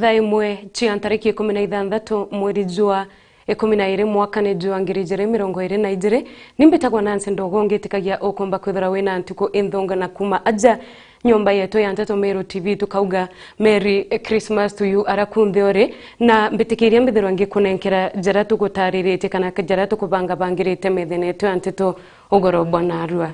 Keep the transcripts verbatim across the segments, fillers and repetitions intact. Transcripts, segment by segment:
Thaa imwe cia ntariki ikumi na ithanthatu mweri jwa ikumi na iri mwakani jwa ngiri ijiri mirongo iri na ijiri, ni mbitagwa Nancy Ndogo, ngitikagia ukumba kwithirwa wina ntuku inthonga na kuma aja nyomba yetu ya nteto Meru T V, tukauga Merry Christmas to you ara kunthe uri, na mbitikiria mbithirwa ngikunenkera jaria tugutariritie kana jaria tukubangabangirite methene yetu ya nteto ugoro bwa narua.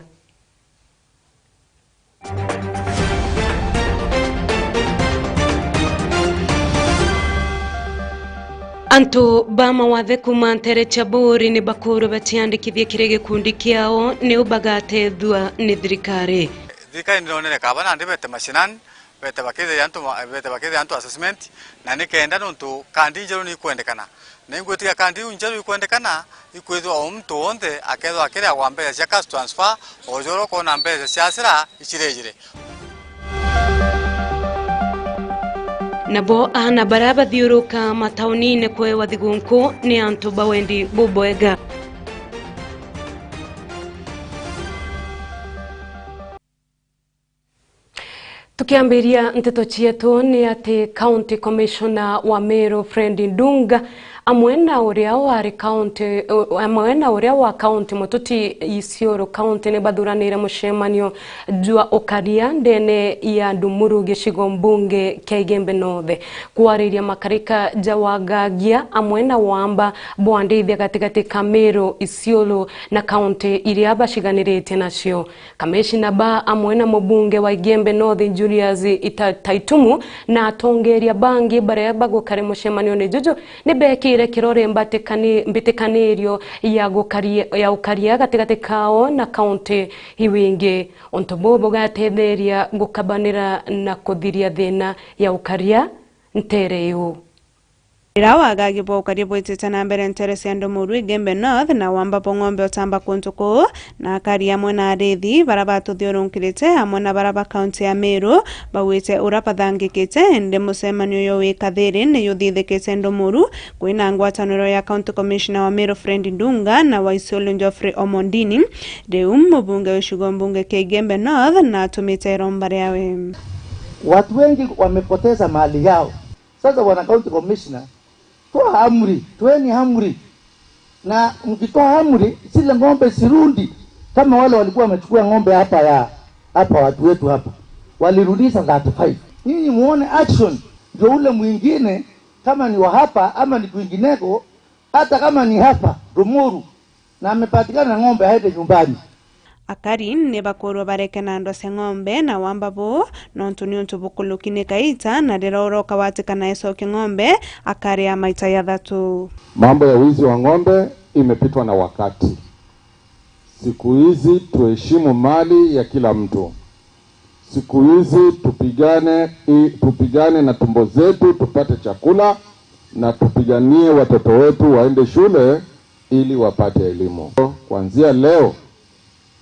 Antu ba mawathe kuuma nteere cia Buuri ni bakuurwe baciandikithie kiri gikundi kiao, niu bagatethua ni thirikari. Thirikari ndironere kaba nandi bete mashinani, bete bakithiria antu ma-, bete bakithiria antu assessment, na ni kenda nontu kandi injeru ni ikwendekana. Na ingwitikia kandi iu injeru ikwendekana, ikwithirwa o muntu wonthe akethirwa akireagwa mbeca cia cash transfer, o jora ukoona mbeca cia asira icirijire. Nabo aana baria bathiuruka mataunine kwewa thigunku ni antu ba wendi bubwega. Tukiambiria nteto cietu, ni ati County Commissioner wa Meru Fred Ndunga amwe na uria wari county, amwe na uria wa county Mututi Isiolo County ni bathuranire mucemanio jwa ukaria ndene ya Ndumuru gicigo mbunge kia Igembe North kwariria makarika ja wagagia amwe na wamba bwa ndithia gatigati ka Meru, Isiolo na county iria baciganiritie nacio. Kamishina ba amwe na mubunge wa Igembe North Julius Ita-, Taitumu na atongeria bangi baria bagukare mucemanione juju ni bekire kirore mbatikani-, mbitikanirio ya gukaria, ya ukaria gatigati kao na kaunti iu ingi. Untu buu bugatetheria gukabanira na kuthiria thina ya ukaria nteere iu. Riria wagagi bwa ukaria bwitite na mbere nteere cia Ndumuru Igembe North na wamba bwa ng'ombe utamba kuntu kuu, na akari amwe na arithi baria batuthiurunkirite amwe na baria ba kaunti ya Meru bauite uria bathangikite, indi mucemanio uyu wi kathiri ni juthithikite Ndumuru kwina ngwataniro ya County Commissioner wa Meru Fred Ndunga na wa Isiolo Geoffrey Omondini. Riu mubunge wa gicigo mbunge kia Igembe North na atumite iromba riawe. Watu wengi wamepoteza mali yao. Sasa, bwana county commissioner, toa amri, toeni amri. Na mkitoa amri, zile ng'ombe zirudi kama wale walikuwa wamechukua ng'ombe hapa ya, hapa watu wetu hapa. Walirudisha thirty-five. Nyinyi muone action, ndio ule mwingine, kama ni wa hapa ama ni kwingineko, hata kama ni hapa Rumuru, na amepatikana na ng'ombe, aende nyumbani. Akari ni bakuurwa bareke na ndwa cia ng'ombe na wamba buu, nontu ni untu bukuluki ni kaita, na riria uroka watikana ecoke ng'ombe, akaria maita jathatu. Mambo ya wizi wa ng'ombe imepitwa na wakati. Siku hizi tuheshimu mali ya kila mtu. Siku hizi tupigane, i-, tupigane na tumbo zetu tupate chakula, na tupiganie watoto wetu waende shule ili wapate elimu. Kuanzia leo,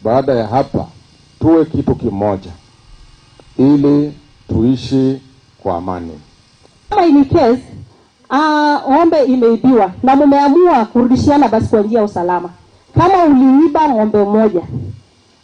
baada ya hapa, tuwe kitu kimoja ili tuishi kwa amani. Kama in case, ah, ng'ombe imeibiwa na mumeamua kurudishiana basi kwa njia ya usalama, kama uliiba ng'ombe moja,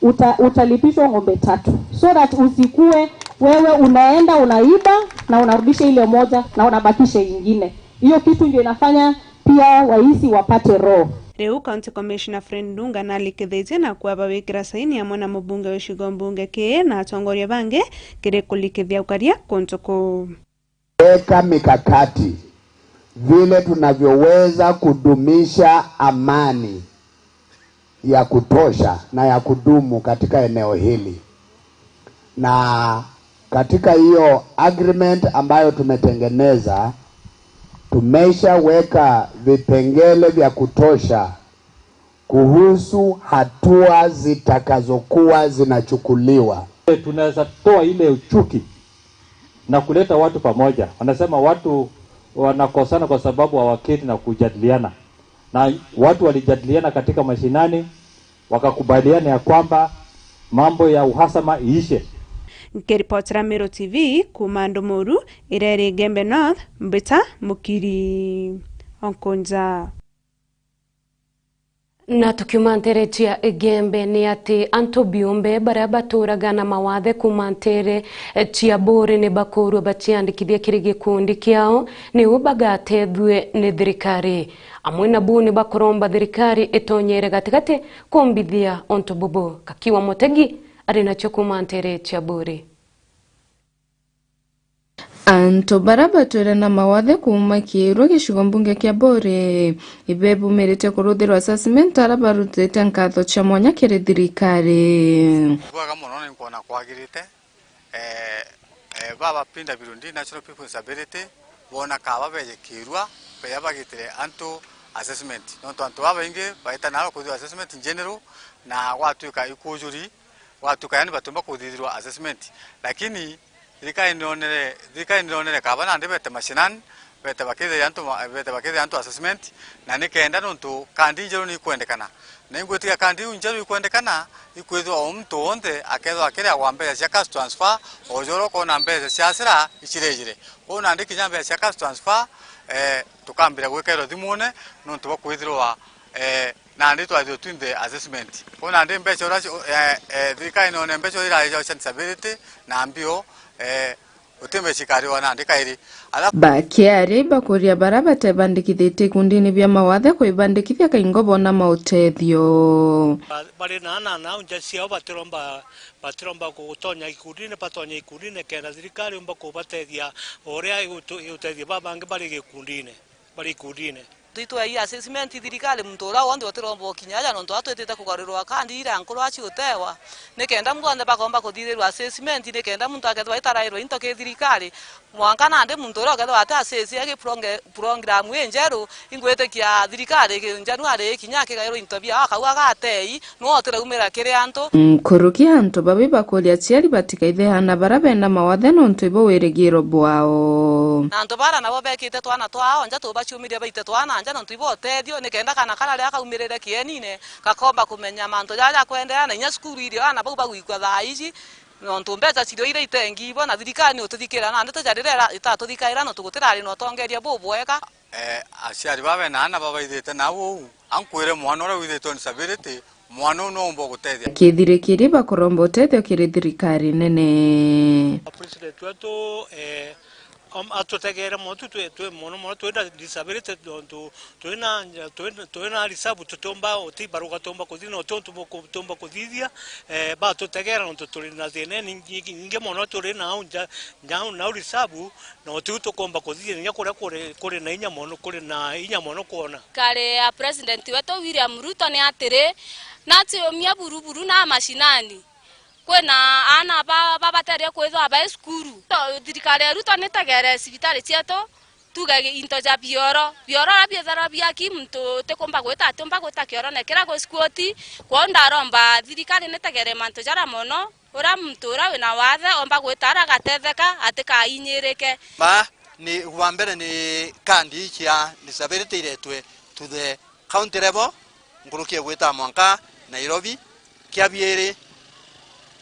uta-, utalipishwa ng'ombe tatu, so that usikue wewe unaenda unaiba na unarudisha ile moja na unabakisha ingine. Hiyo kitu ndio inafanya pia waizi wapate roho. Riu County Commissioner Fred Ndunga nalikithitie na kwaba wikira saini amwe na mubunge wa gicigo mbunge kii na atongoria bangi kiri kulikithia ukaria kuntu kuu. Weka mikakati vile tunavyoweza kudumisha amani ya kutosha na ya kudumu katika eneo hili. Na katika hiyo agreement ambayo tumetengeneza, tumeshaweka vipengele vya kutosha kuhusu hatua zitakazokuwa zinachukuliwa. Tunaweza toa ile uchuki na kuleta watu pamoja. Wanasema watu wanakosana kwa sababu hawaketi na kujadiliana. Na watu walijadiliana katika mashinani, wakakubaliana ya kwamba mambo ya uhasama iishe. Nkiripotera Meru T V kuuma Ndumuru, iria iri Igembe North, Mbita Mukiri Onkunja. Na tukiuma nteere cia Igembe, ni ati antu biumbe baria baturaga na mawathe kuuma nteere cia Buuri ni bakuurua baciandikithie kiri gikundi kiao, niu bagatethue ni thirikari. Amwe na buu ni bakuromba thirikari itonyere gatigati kumbithia untu bubu. Kakiwa Mutegi ari nacio kuuma nteere cia Buuri. Antu baria batwire na mawathe kuuma Kiirwa gicigo mbunge kia Buuri, ibebumirite kuruthirwa assessment aria barutite nkatho cia mwanya kiri thirikari. Bwega mono, ni nkwona kwagirite. Eh, eh, baba P W D, National People with Disability, boona kaaba beeje Kiirwa, beeja bagitire antu assessment. Nontu antu babaingi baita naro kwithirwa assessment in general, na gwatwika ikujuri, gwatuka yani batiumba kuthithirwa assessment. Lakini thirikari nironere, thirikari nironere kaba nandi bete mashinani, bete bakithiria antu ma-, bete bakithiria antu assessment, na nikenda nontu kandi injeru nikwendekana. Na ingwitikia kandi iu injeru ikwendekana, ikwithirwa o muntu wonthe akethirwa akiriagwa mbeca cia cash transfer, o jora ukona mbeca cia asira icirejire. Kwou nandi kinya mbeca cia cash transfer, eh, tukambira gwikairwa thimune, nontu bwa kwithirwa, eh, nandi twathirwe twinthe assessment. Kwou nandi mbeca uria ci-, eh, eh, thirikari none mbeca uria iraeja cia disability na mbio, eh, guti mbeca ikariwa nandi kairi. Ala- Bakiaria ibakuria baria batebandikithitie ikundini bia mawathe kwibandikithia kaingo boona mautethio. Ba-, bari na ana nao nja ciao batiromba, batiromba gutonya ikundini, batonye ikundini kenda thirikari yumba kubatethia o uria igutu-, igutethia babangi bari gikundini. Bari ikundine. Twitwe ii assessment thirikari, muntu uria wonthe utiromba ukinya aja, nontu atwitite kugarurirwa kandi iria nkuru aci utewa, nikenda muntu onthe bakomba kuthithirwa assessment, nikenda muntu akethirwa itarairwe into ki thirikari. Mwanka nandi muntu uria ukethirwa ati assess agi pronge-, program injeru, ingwitikia thirikari ki-, January ikinya akigairwa into biao, akauga agatei, Nwe utiraumira kiri antu. Nkuruki antu babi bakuria aciari batikaithe aana baria bena mawathe nontu ibo wirigiro bwao. Na antu baria nabo bekite twana twao nja, tubaciumiria baite twana nja nontu ibo utethio, nikenda kana karia riria kaumirire kienine gakomba kumenya mantu jaria jakwenderea, na inya cukuru irio aana bau bagwikua thaa iji, nontu mbeca cirio iria itengi ibo, na thirikari ni ututhikira, nandi tuja riria ira-, itatuthikaira nontu gutirari na utongeria bubwega. Eh, aciari baa bena aana babaithite nau uu, ankwire mwana uria withitwe disability, mwana uu no umba gutethia. Kithirikiri bakuromba utethio kiri thirikari nene. President wetu, eh, am-, atutegere mono, tu twi, twi mono mono, twina disability, tontu twina, twina, twina reserve, tutiumba utibaruka, tumba kuthithia, no tiontu buku-, tumba kuthithia, eh, batutegera, nontu turi na thina inyingi, inyingi mono turi nau nja, nja, nau reserve, Na utiu tukomba kuthithia kinya kuria kuri, kuri na inya mono, kuri na inya mono kwona. Kari ya President wetu William Ruto ni atiri, naciumia buru buru na mashinani. Kwina aana ba, babaterie kwithwa bai cukuru. To, thirikari ya Ruto nitegere cibitari cietu, tuge into ja bioro. Bioro uria biethirwa biaki, muntu utikumba gwita, atiumba gwita kioro na kira gwi squat. Kwou ndaromba thirikari nitegere mantu jaria mono. Uria muntu uria wina wathe omba gwita ara agatetheka, atikainyirike. Ma ni, wa mbere ni kandi cia disability iretwe to the county level, nkuruki egwita mwanka Nairobi. Kia biiri,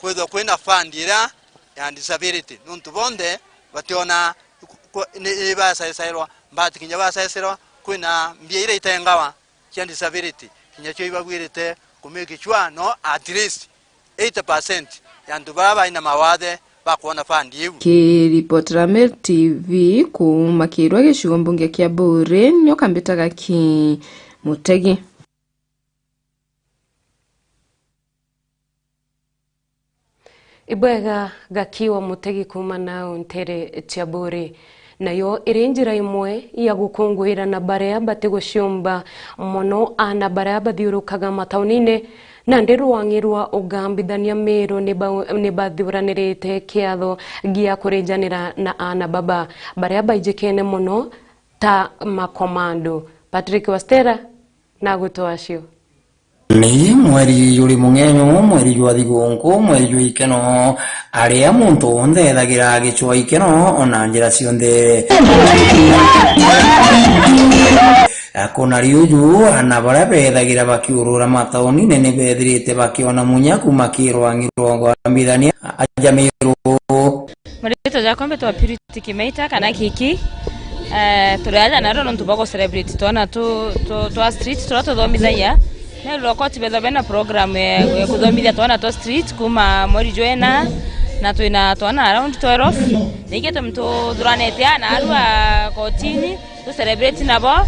kwithwa kwina fund iria ya disability, nontu bonthe bationa ku-, ku-, ni, ni basaesaerwa, mbati kinya basaesaerwa, kwina mbia iria itengawa cia disability, kinya cio ibabwirite ku make sure no at least eighty percent ya antu baria bai na mawathe bakwona fund iu. Kiripotera Meru T V kuuma Kirwa gicigo mbunge kia Buuri, nio kambitaga ki Mutegi. Ibwega gakiwa Mutegi kuuma nau ntere cia Buuri. Nayo iri njira imwe ya gukunguira na baria batiguciumba mono aana baria bathiurukaga mataunine, nandi rwang'i rwa ugambithania Miru ni ba-, ni bathuranirite kiatho gia kurijanira na aana baba baria baijikene mono ta makomando. Patrick Wastera na gutwacio. Ni mweri juri mung'enyu, mweri jwa thigunku, mweri jwa ikeno, aria muntu wonthe ethagira agicwa ikeno ona njira cionthe. Akuna riuju, ana baria bethagira bakiurura mataunine ni bethirite bakiona munya kuma kirwang'i rwa ngwambithania aja Miru. Maritwa jakwa mbitwa Purity Kimeita kana Kiki. Eh, turi aja naro nontu bwa gucelebrate twana tu, tu, twa street turia tuthomithagia. Meru Law Court betha bena program ya, ya kuthomithia twana twa street kuma mweri jwena, na twina twana around twelve. Na ikio tumi tuthuranite ana arua kotini, tu celebrate nabo.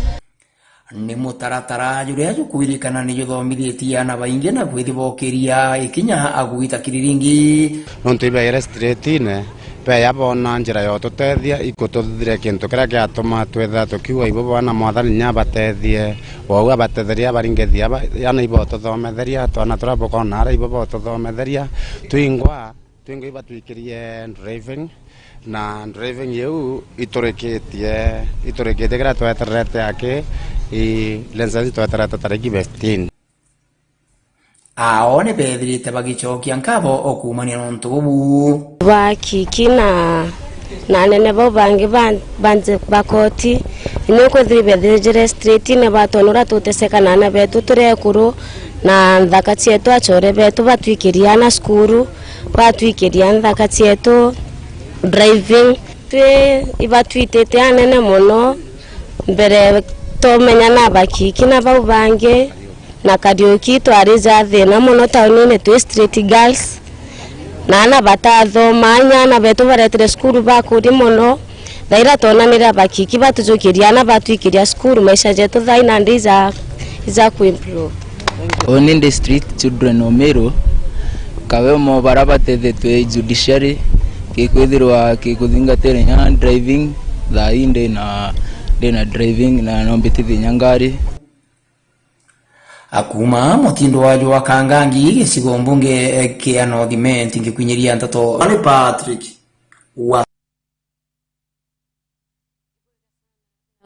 Ni mutaratara juria jukwirikana ni juthomithitie ana baingi na kwithia bokiria ikinya agwita kiriringi. Nontu ibeere streetine, beya boona njira ya ututethia, ikututhithire kintu kiria giatuma twithira tukiuga ibo bwana Mwathani ni abatethie, wau abatetheria, abaringethi, aba-, ana ibo tuthometheria, twana turia bukoona ara ibo botuthometheria, twingwa, twingwa ibatwikirie driving, na driving iu iturikitie, iturikitie kiria twetererete aki, i license twetererete tariki fifteen. Ao ni beethirite bagicokia nkatho o kuumania na untu bubu. Ba Kiki na, na anene bau bangi ba, ba nthi, ba koti, ni kwithirwa ibeethirire streetine batwona uria tuteseka na ana beetu turi ekuru, na nthaka cieetu, acore beetu batwikirie ana cukuru, batwikiria nthaka cieetu driving. Twi, ibatwitite anene mono mbere, tumenya na ba Kiki na bau bangi. Na Kariuki twari ja thina mono taunine twi street girls, na ana batathoma, inya ana beetu baretire cukuru bakuri mono. Thaira twonanire ba Kiki batujukiria ana batwikiria cukuru, maisha jeetu thaai nandi ija, ija ku improve. Uni ndi street children o Meru, kawe umo bara batethetwe judiciary, gikwithirwa gikuthingatira inya driving, thaai ndi na, ndi na driving na no mbitithie inya ngari. Akuuma mutindo wa jwa Kangangi, gicigo mbunge kia North Imenti, ngikwinyiria nteto. Ani Patrick wa.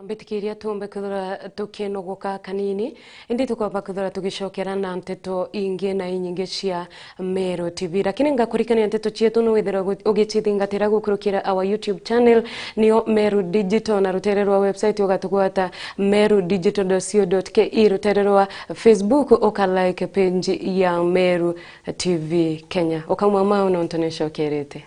Mbitikiria tumbe kwithirwa tukinogoka kanini, indi tukwamba kwithirwa tugicokera na nteto ingi na inyingi cia Meru T V. Lakini ngakurikania nteto cietu no withirwa gu-, ugicithingatira gukurukira our YouTube channel, niyo Meru Digital, na rutere rwa website ugatugwata meru digital dot co dot ke, rutere rwa Facebook uka like page ya Meru T V Kenya. Ukauma mau nontu nicokerete.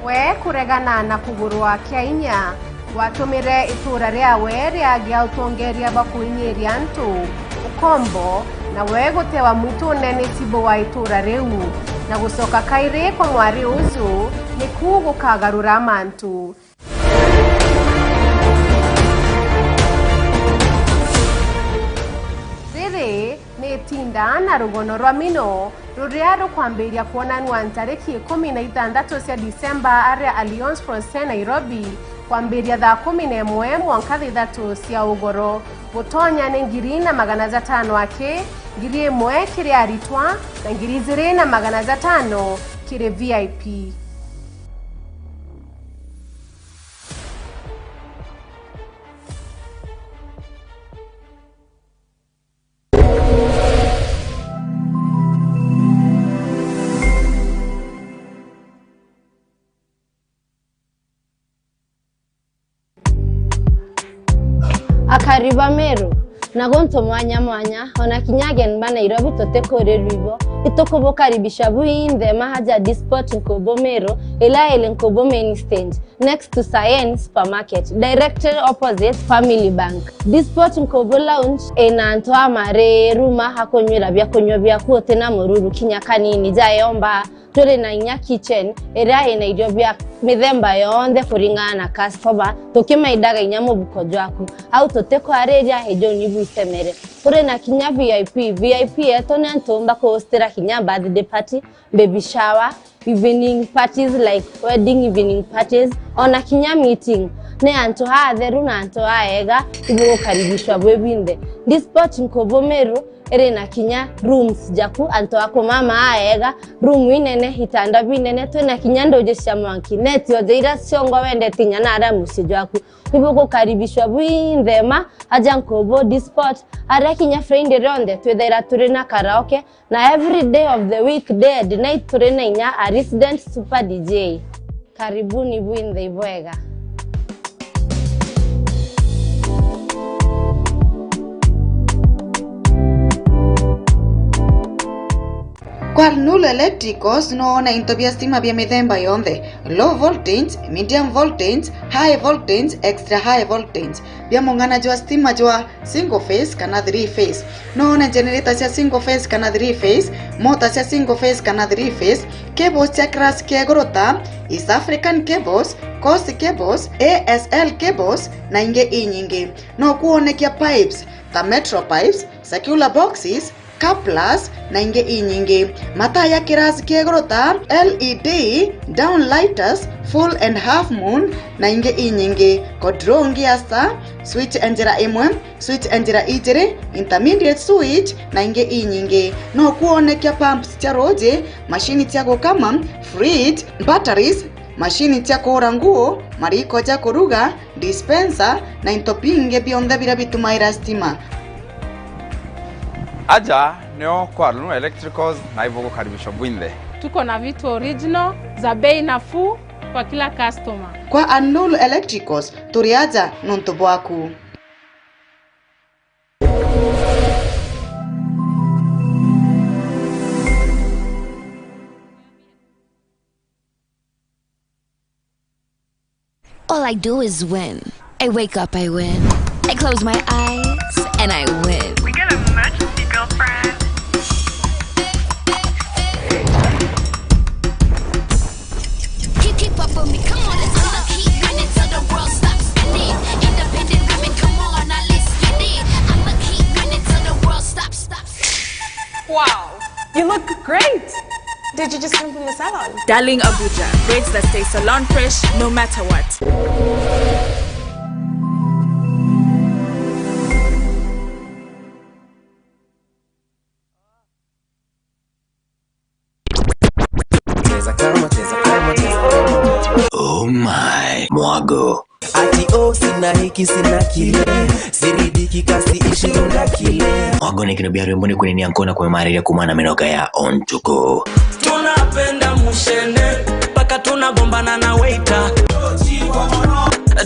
We kuregana na kugurwa kia inya, gwatumire itura riawe riagia utongeria bwa kuinyiria antu ukombo, na we gutewa mwitune ni cibu wa itura riu, na gucoka kairi kwa mwari uju niku gukagarura mantu. Riri ni itinda na rugono rwa mino ruria rukwambiria kwonanua ntariki ikumi na ithanthatu cia Disemba aria Alliance Francaise Nairobi, kwambiria thaa kumi na imwe mwanka thaa ithatu cia ugoro. Gutonya ni ngiri na magana jatano aki, ngiri imwe kiri aritwa, na ngiri ijiri na magana jatano kiri V I P. Akari ba Meru, na guntu mwanya mwanya, ona kinya ageni ba Nairobi tutikurirwa ibo, itukubukaribisha bwinthe maha ja Disport Nkubu Meru, ila iri Nkubu Main Stage, next to Sayen Supermarket, directly opposite Family Bank. Disport Nkubu Lounge ina antu amariru ma akunywira biakunywa biaku utina mururu kinya kanini, jayomba. Turi na inya kitchen iria ina irio bia mithemba yonthe kuringana na customer, tukimaindaga inya mubuko jwaku. Au tutikwariria, ijuni bwisemere. Turi na kinya V I P. V I P yetu ni antu umba kuhostera kinya birthday party, baby shower, evening parties like wedding evening parties, ona kinya meeting. Ni antu atheru na antu aega ibugukaribishwa bwi bwinthe. Disport Nkubu Meru iri na kinya rooms jaku, antu a kumama aega, room inene, itanda binene, twina kinya nduji cia mwanki, neti othe iria ciongo wendete inya na aria mucii jwaku. Ibugukaribishwa bwinthe ma aja Nkubu Disport, aria kinya Friday rionthe twithaira turi na karaoke, na every day of the week, day and night, turi na inya a resident super D J. Karibuni bwinthe ibwega. Kwa Alnur Electricals no wone into bia stima bia mithemba yonthe, low voltage, medium voltage, high voltage, extra high voltage, bia mung'ana jwa stima jwa single phase kana three phase. No wone generator cia single phase kana three phase, mota cia single phase kana three phase, cables cia class kia iguru ta East African Cables, Coast Cables, A S L Cables na ingi inyingi. No kuonekia pipes ta Metro Pipes, circular boxes, couplers na ingi inyingi. Mataa ya class kia iguru ta L E D, downlighters, full and half moon na ingi inyingi. Control ngia star, switch ya njira imwe, switch ya njira ijiri, intermediate switch na ingi inyingi. No kuonekia pumps cia ruuji, mashini cia gukama, fridge, batteries, mashini cia kuura nguo, mariko ja kuruga, dispenser na into bingi bionthe biria bitumaira stima. Aja nio kwa Alnur Electricals na ibugukaribishwa bwinthe. Tuko na vitu original za bei nafuu kwa kila customer. Kwa Alnur Electricals turi aja nontu bwaku. All I do is win. I wake up, I win. I close my eyes, and I win. We got a emergency, girlfriend. Keep, keep up with me, come on, let's go. I'ma keep winning till the world stops spinning. Independent women, come on, now let's get it. I'ma keep winning till the world stops, stops. Wow, you look great. Did you just come from the salon? Darling Abuja, braids that stay salon fresh no matter what. Cheza kama, cheza kama, cheza kama. Oh my, mwago. Ati oh, sina hiki, sina kile, siridhiki kasi ishi runda kile. Mwago ni kino bia rwimbo ni kuninia nkona kumemariria kumana minoga ya ontuku. Tunapenda mushene, mpaka tunagombana na waiter.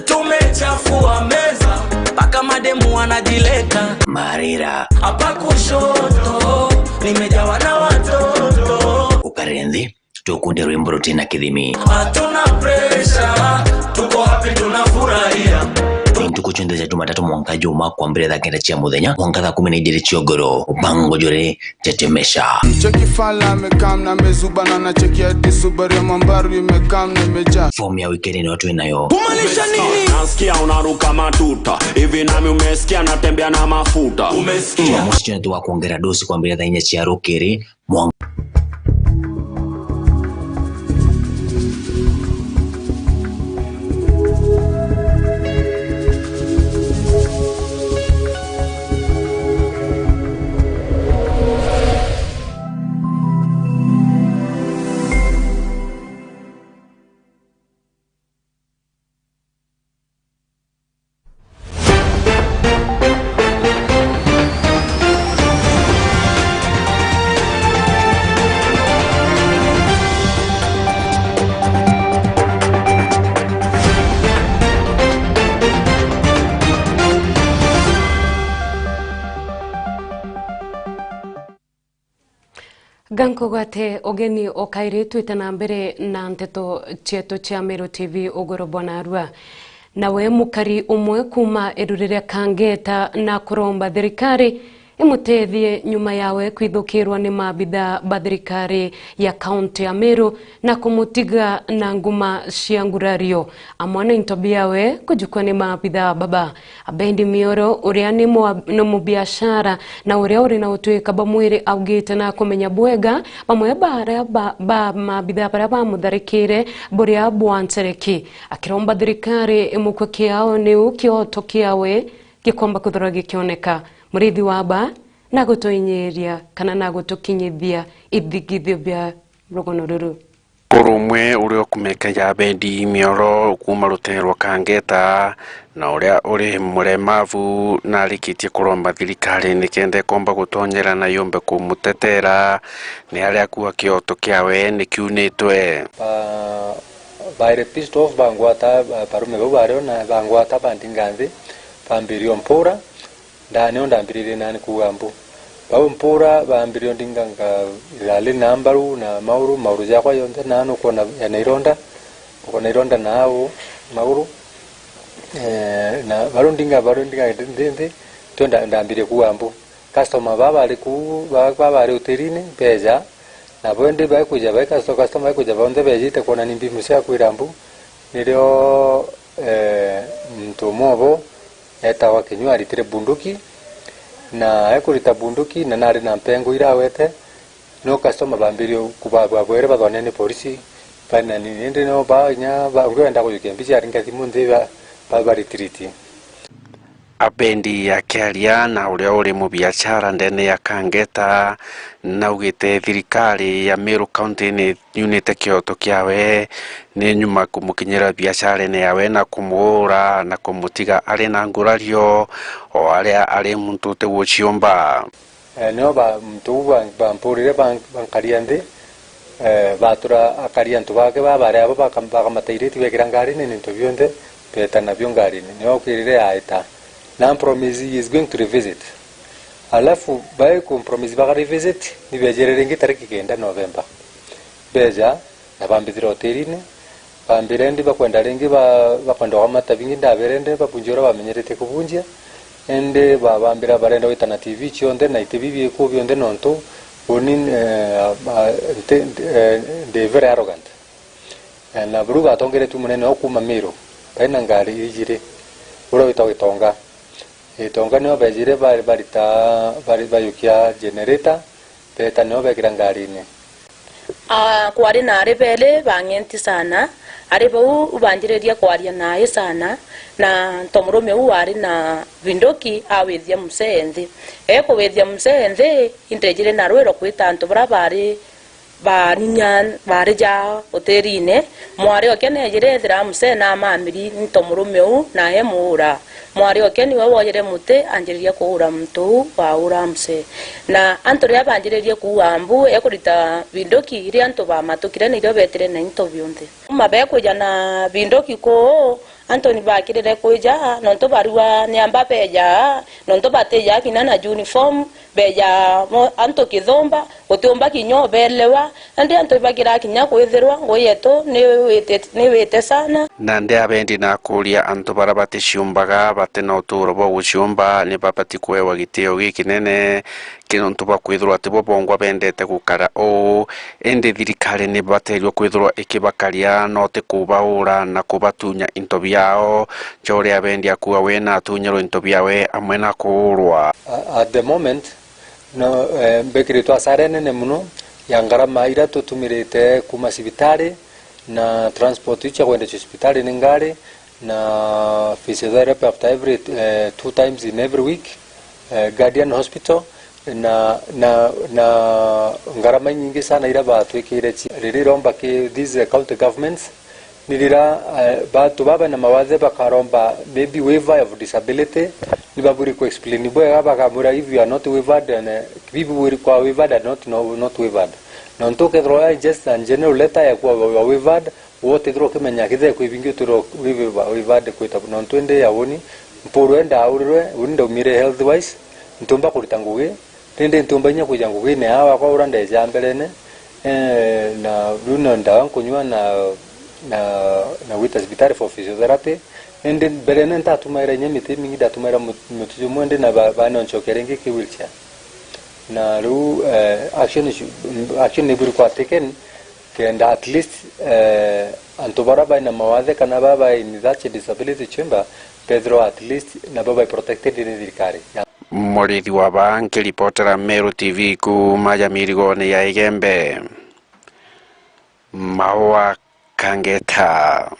Tumechafua meza, mpaka mademu wanajileta. Marira. Hapa kushoto, nimejawa na watoto. Ukarire nthi, tukunde rwimbo rutina kithimi. Hatuna pressure, tuko happy, tunafurahia. Ni ntuku cionthe cia Jumatatu mwanka Juma, kwambiriria thaa kenda cia muthenya mwanka thaa kumi na ijiri cia ugoro. Bango jore tetemesha. Cheki fala amekam na amezubana na cheki ati Subaru ya Mambaru imekam na imejaa. Fomu ya wikendi niyo twinayo. Kumaanisha nini? Nasikia unaruka matuta. Hivi nami umesikia natembea na mafuta? Umesikia? Jumamosi cionthe tugakongera dosi kwambiriria thaa inya cia rukiri. Mwanka. Gankugwate ugeni o kairi, twite na mbere na nteto cietu cia Meru T V ugoro bwa narua. Nawe mukari umwe kuuma Eruri ria Kangeta na kuromba thirikari imutethie nyuma yawe kwithukirwa ni maabitha ba thirikari ya kaunti ya Meru na kumutiga na nguma cia ngurario, amwe na into biawe kujukua ni maabitha baba. Abendi Mioro, uria ni mwa-, ni mubiashara na uria uri na utwika bwa mwiri, augite na kumenya bwega bamwe baria ba, ba maabitha baria bamutharikire buria bwa nsereki, akiromba thirikari imukue kiao niu kioto kiawe gikomba kwithirwa gikioneka. Murithi wa ba nagutuinyiria kana nagutukinyithia ithigithio bia rugono ruru. Kuri umwe uria ukumeka ja Abendi Mioro kuuma rutere rwa Kangeta, na uria uri muremavu, narikitie kuromba thirikari nikenda ikomba gutonyera na yumbe kumutetera, ni aria akua kioto kiawe nikiunitwe. Ba-, baire pissed off, bangwata, ba-, barume bau bario na bangwata, bandinga nthi, bambiria umpura. Nda-, nio ndambiririe nani kuuga mbu. Bau mpura, baambirie undinga nga-, irali na mbaru na mauru, mauru jakwa jonthe, na nukwona ena ironda, ukwona ironda na au mauru. Eh, na barundinga, barundinga nthi, nthi, tio nda-, ndambirie kuuga mbu. Customer baa bari kuu, ba-, baa bari hotelini, beja, nabo indi baikuja, bai custo-, customer baikuja bonthe bejite kwona ni mbimu cia kwira mbu, nirio, eh, muntu umwe obo, eetagwa Kinyua aritire bunduki, na ekurita bunduki, na nari na mpengo iria agwete, no customer bambirie kuba-, babwere bathwane ni polisi, bari na nini. Indi no ba-, inya ba-, ungi wenda kujukia mbica aringa thimu nthi ba-, ba-, baritiriti. Abendi akiaria na uria uri mubiashara ndene ya Kangeta, naugite thirikari ya Meru County ni yunite kioto kiawe, ni nyuma kumukinyira biasharene yawe na kumuura na kumutiga ari na ngurario, o aria ari muntu utiguciumba. Eh, nio ba-, muntu uu ba-, bampurire ban-, bankaria nthi, eh, batura akaria antu bake baa bari abo baka-, bakamatairiti bekira ngarine ni into bionthe, beeta nabio ngarine. Nio aukirire aita. Na promise he is going to revisit. Alafu bai kumpromise baka revisit, ni bejere ringi tariki kenda November. Beja, na bambithira hotelini, bambira indi bakwenda ringi ba-, bakwenda gwamata bingi, ndabere indi babunjie uria bamenyeretie kubunjia, indi ba-, bambira barenda gwita na T V cionthe na iti bibi iku bionthe nontu uni, eh, a-, nti-, nti-, eh, ndi very arrogant. Eh, na buru batongeretue munene o kuuma Meru, baina ngari ijiri, uria witagwa Itonga. Itonga nio bejire ba-, barita, bari-, bayukia generator, beeta nio bekira ngarine. Ah, kwari na ari beri bang'enti sana, ari bau banjiririe kwaria nai sana, na nto murume uu wari na binduki awithia musee nthi. Ekuwithia musee nthi, indejire na rwiro kwita antu baria bari baninya bari ja hotelini, mwari okia neejire ethira musee na amamiri nto murume uu, na emuura. Mwari okia niwe woojire muti, anjiriria kuura muntu uu waura musee. Na antu riria banjiririe kuuga mbu, ekurita binduki iria antu bamatukire, nirio beetire na into bionthe. Kuma bekwija na binduki kuu, antu ni bakirire kwija, nontu barua ni amba beja, nontu batija kinya na uniform, beja mo-, antu kithumba, utiumba kinya ubelewa, nandi antu ibagira kinya kwithirwa ngui yetu ni wite-, ni wite sana. Nandi Abendi nakuria antu baria baticiumbaga, bati na utuuro bwa guciumba, ni babati kuewa gitio gikinene, ki nontu bwa kwithirwa tibo bongwa bendete gukara uu, indi thirikari ni bateerua kwithirwa ikibakaria, no ti kubaura na kubatunya into biao, ja uria Abendi akuuga we na atunyirwe into biawe amwe na kuurwa. A-, at the moment, no, eh, mbekiritwe asara inene mono ya ngarama iria tutumirite kuuma cibitari, na transport iu cia kwendete cibitari ni ngari, na physiotherapy after every, eh, two times in every week, eh, Guardian Hospital, na, na, na ngarama inyingi sana iria batwikire cia. Riria iromba ki these, eh, county governments, ni riria, eh, bantu baba na mawathe bakaromba maybe waiver of disability, ni baburi ku explain bwega, bakamwira, "If you are not waived, and, eh, people will require waived and not, no, not waived." Nontu ukethirwa just a general letter ya kuwa wa waived, we utithirwa ukimenya kithe kwi bingi utithirwa wi-, wi-, waived kwita. Nontu indi ya uni, mpurwe ndaurirwe, uni ndaumire health wise, ntiumba kurita ngugi, rindi ntiumba inya kwija ngugine aa wakwa ura ndeja mberene, eh, na riu no ndawa nkunywa na, na, na gwita cibitari for physiotherapy. Indi mberene ntatumaira inya miti mingi, ndatumaira mu-, muti jumwe ndi na ba-, banoncokia ringi ki wheelchair. Na riu, eh, action should, action ni buri kwa taken, kenda at least, eh, antu bara bai na mawathe kana baba in that disability chamber bethirwa at least nabo bai protected ni thirikari. Murithi wa baa nkiripotera Meru T V kuuma Jamirigone ya Igembe, Maua Kangeta.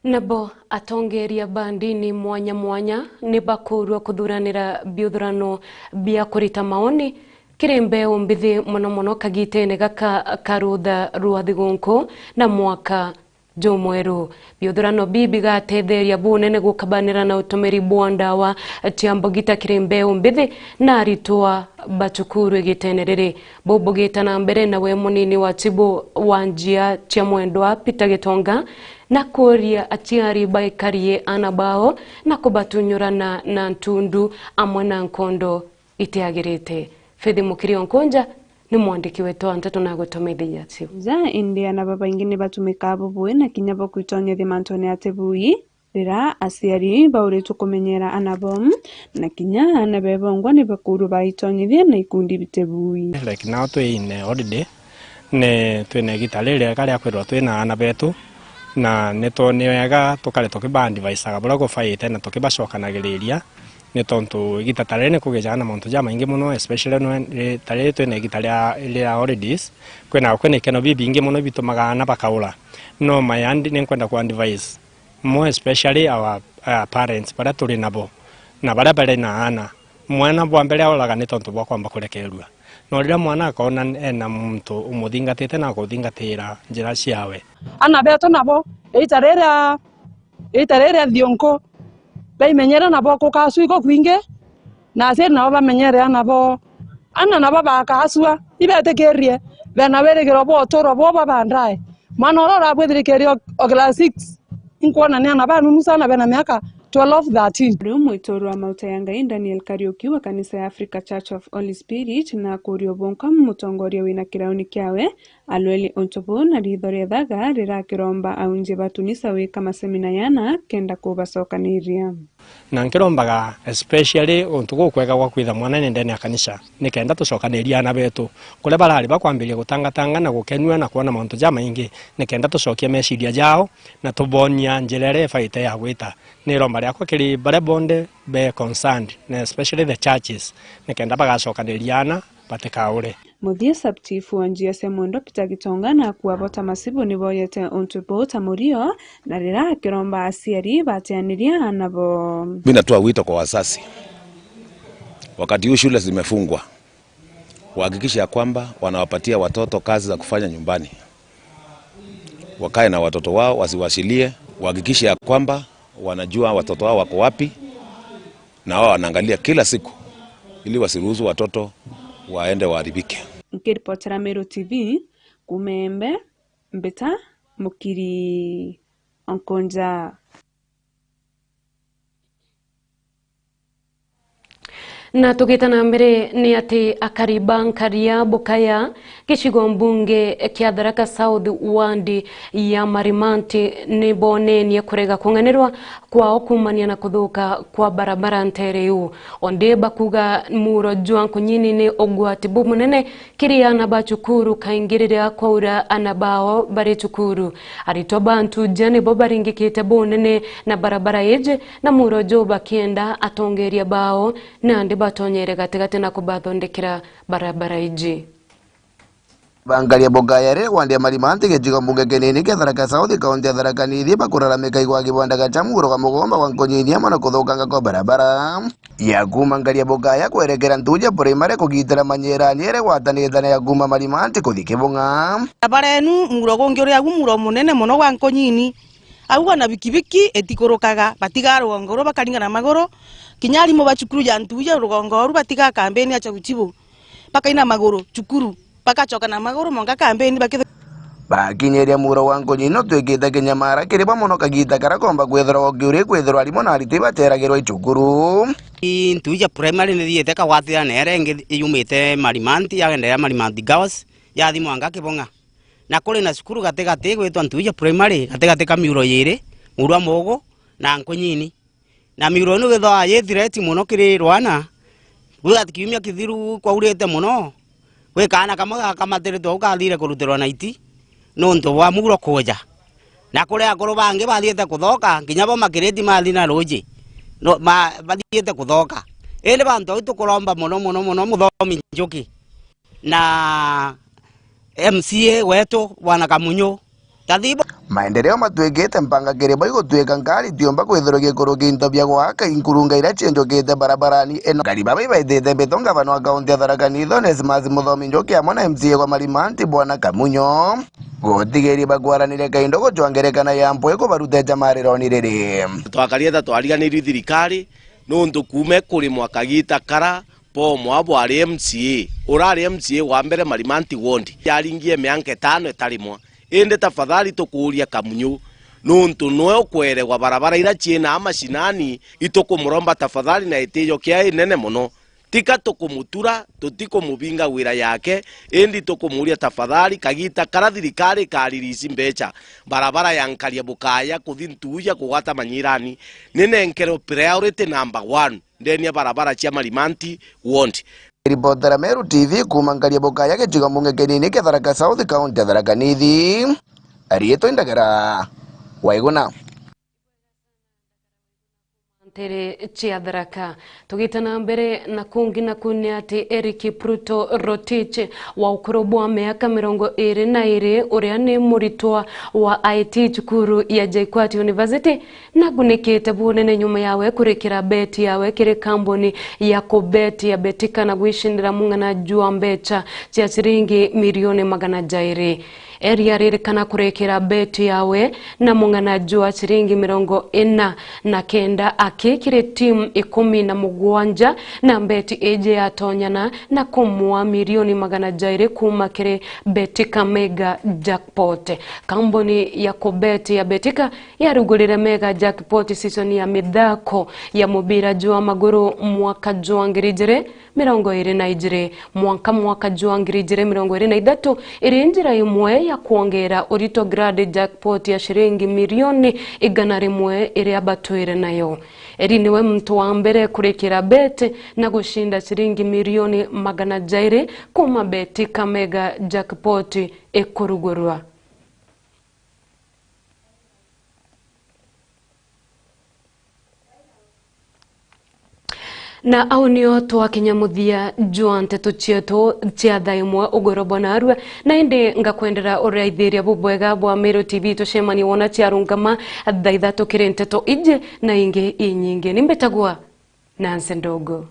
Nabo atongeria ba ndini mwanya mwanya ni bakuurua kuthuranira biuthurano bia kurita maoni kiri mbeu mbithi, mono mono kagitene gaka ka rutha rwa thigunku na mwaka jumweru. Biuthurano bii bigatetheria bunene gukabanira na utumiri bwa ndawa cia mbugita kiri mbeu mbithi na aritwa ba cukuru igitene riri. Bubugita na mbere nawe munini wa chibu wa njia cia mwendwa Peter Gitonga na kuuria aciari baikarie aana bao na kubatunyurana na ntundu amwe na nkondo itiagirite. Faith Mukiri Onkonja ni mwandiki wetu wa nteto na agutomithiria chibu. Ja indi aana babaingi ni batumikaa bubui na kinya bo kwitong'ethia mantune atibui. Riria aciari bauritwe kumenyera aana boo, na kinya aana bebongwa ni bakuurwa baitong'ithia na ikundi bitibui. Like now twi in holiday, ni twina igita ririega ria kwithirwa twina aana betu, na ni twonire wega tukare tukiba advisaga buria gubaite na tukibacokanagiriria, ni tontu igita ta riri ni kugejaga na mantu jamaingi mono, especially no, ri-, ta riri twina igita ria, ria holidays, kwina, kwina ikeno bibingi mono bitumaga aana bakaura. No my and-, ni nkwenda ku advise more especially our, uh, parents baria turi nabo na baria bari na aana. Mwana bwa mbere auraga ni tontu bwa kwamba kurekerua. No riria mwana akoona ena muntu umuthingatite na akuthingatira njira ciawe. Aana betu nabo, igita riria, igita riria thiunku, baimenyere nabo kukacu iko kwingi, na aciari nabo bamenyere aana boo. Aana nabo bakaacua, ibetikirie, bena wirigiro bwa uturo bwao bwa baadaye. Mwana uria urabwithirikirie o, o class six, inkwona ni aana banunu sana, bena miaka twelve, thirteen. Riu mwituru wa mauta ya Ngai Daniel Kariuki wa kanisa ya Africa Church of Holy Spirit na akuria ubunka mutongoria wina kirauni kiawe, alweli untu buu na ritho riethaga rirakiromba aunji ba tunisa wika masemina yana kenda kubacokaniria. Na nkirombaga especially untu gukwega gwa kwitha mwanene ndene ya kanisa, nikenda tucokanirie aana betu kuria barari bakwambiria gutangatanga na gukenua na kwona mantu jamaingi, nikenda tucokia meciria jao na tubonia njira iria ibaite ya gwita. Ni iromba riakwa kiri baria bonthe be concerned, na especially the churches, nikenda bagacokaniria aana batikaure. Muthia, sub chief wa njia cia mwendwa Peter Gitonga na akua bo ta macibu ni boyete untu buu ta murio, na riria akiromba aciari bateaniria aana bo. Mimi natoa wito kwa wazazi, wakati huu shule zimefungwa, wahakikishe ya kwamba wanawapatia watoto kazi za kufanya nyumbani, wakae na watoto wao, wasiwashilie, wahakikishe ya kwamba wanajua watoto wao wako wapi, na wao wanaangalia kila siku ili wasiruhusu watoto waende waharibike. Nkiripotera Meru T V, kuuma Embe, Mbita Mukiri Onkonja. Na tugita na mbere, ni ati akari ba Nkaria Bukaya, gicigo mbunge kia Tharaka South, ward ya Marimanti, ni bonenie kurega kung'anirwa kwao kuumania na kuthuka kwa barabara ntere iu. Ondi bakuga muuro jwa Nkunyini ni ugwati bumunene kiri aana ba cukuru, kaingi riria kwaura aana bao bari cukuru. Aritwa ba Ntuja nibo baringikite bunene na barabara iji, na muuro juu bakienda atongeria bao nandi batonyere gatigati na kubathondekera barabara iji. Bangaria Bugaya ri wandi ya Marimanti, gicigo mbunge kinini kia Tharaka South, kaunti ya Tharaka Nithi, bakuraramika igwa kibanda gacha muuro gwa mugomba gwa Nkunyini amwe na kuthukanga kwa barabara ya kuuma Ngaria Bugaya kwerekera Ntuja Primary kugitira manyerani iri gwatanite na ya kuuma Marimanti kuthi Kibung'a. Barenu muuro gungi uri agu muuro munene mono gwa Nkunyini. Au ana bikibiki itikurukaga, batigaa rugongo ruu bakaringa na maguru. Kinya arimu ba cukuru ja Ntuja rugongo ruu batigaa kambeni acha guchibu. Bakaina maguru cukuru, bagacoka na maguru mwanka kambeni bakithu. Bakinyiria muuro wa Nkunyini utwikite kinyamara kiri bo mono kagita karia komba kwithirwa gukiuri kwithirwa arimu na aritwi bateragirwa i cukuru. I Ntuja Primary ni thiite kagwatira na iria ingi yumite Marimanti, yagenderea Marimanti Girls, yathi mwanka Kibung'a. Na kuri na cukuru gatigati igwitwa Ntuja Primary, gatigati ka miuro yiri, muuro wa mugu na Nkunyini. Na miuro ino withagwa yi threat mono kiri rwana, gwi ati kiumia kithiru kwaurite mono, gwi kaana kamwe gakamatiritwe au kathire kurutirwa naiti nontu bwa muuro kuja. Na kuri akuru bangi bathiite kuthoka, nginya bo makiriti mathi na ruuji, no, ma-, bathiite kuthoka. Indi bantu au tukuromba mono, mono, mono, Muthomi Njuki na M C A wetu, Bwana Kamunyu. Tathibo. Maendeleo matwikite mpanga kiri bo igutwika nkari tiumba kwithirwa gikuru ginto bia gwaka inkurunga iria cienjukite barabarani ino. Ngari baba ibaitite mbito, ngavana wa kaunti ya Tharaka Nithi Onesmus Muthomi Njuki amwe na M C A wa Marimanti Bwana Kamunyu gutigiri bakwaraniria kaindo gucwa ngerekano ya mpwi kubaruta jamaa rironi riri. Twakaria ta twariganirue thirikari, nontu kuuma kurimwa kagita kara, Paul Mwabo ari M C A, urari M C A wa mbere Marimanti Ward, yaringie mianka itano itarimwa. Indi tafadhali tukuuria Kamunyu, nontu nwe ukweregwa barabara iria ciina mashinani, itukumuromba tafadhali na itijo kia inene mono. Tika tukumutura, tutikumubinga wira yake, indi tukumuuria tafadhali, kagita kara thirikari ikaririsi mbecha, barabara ya Nkaria Bukaya kuthi Ntuuja kugwata Manyirani, ninenkerwe priority number one ndeni ya barabara cia Marimanti Ward. Ripotera Meru T V kuuma Nkaria Bukaya, gicigo mbunge kinini kia Tharaka South, kaunti ya Tharaka Nithi, ariitwa Indagara Waiguna. Ntere cia Tharaka. Tugite na mbere na kungi na kuni ati Eric Pruto Rotich wa ukuru bwa miaka mirongo iri na iri, uria ni muritwa wa I T cukuru ya J K U A T University, nagunikite bunene nyuma yawe kurikira beti yawe kiri kambuni ya kubeti ya Betika na gwicindira mung'ana jwa mbecha cia ciringi milioni magana jairi. Eri aririkana kurikira beti yawe na mung'ana jwa ciringi mirongo ina na kenda aki kiri timu ikumi na mugwanja, na beti iji yatonyana na kumua milioni magana jairi kuuma kiri Betika Mega Jackpot. Kambuni ya kubeti ya Betika yarugurire Mega Jackpot season ya mithako ya mubira jwa maguru mwaka jwa ngiri ijiri mirongo iri na ijiri mwanka mwaka jwa ngiri ijiri mirongo iri na ithatu, iri njira imwe ya kwongera urito grand jackpot ya ciringi milioni igana rimwe iria batwire nayo. Eri niwe muntu wa mbere kurikira bet na gucinda ciringi milioni magana jairi kuuma Betika Mega Jackpot ikurugurwa. Na au nio twakinya muthia jwa nteto cietu cia thaa imwe ugoro bwa narua, na indi ngakwendera uraithiria bubwega bwa Meru T V. Tucemanie wona ciarungama thaa ithatu kiri nteto iji na ingi inyingi. Ni mbitagwa Nancy Ndogo.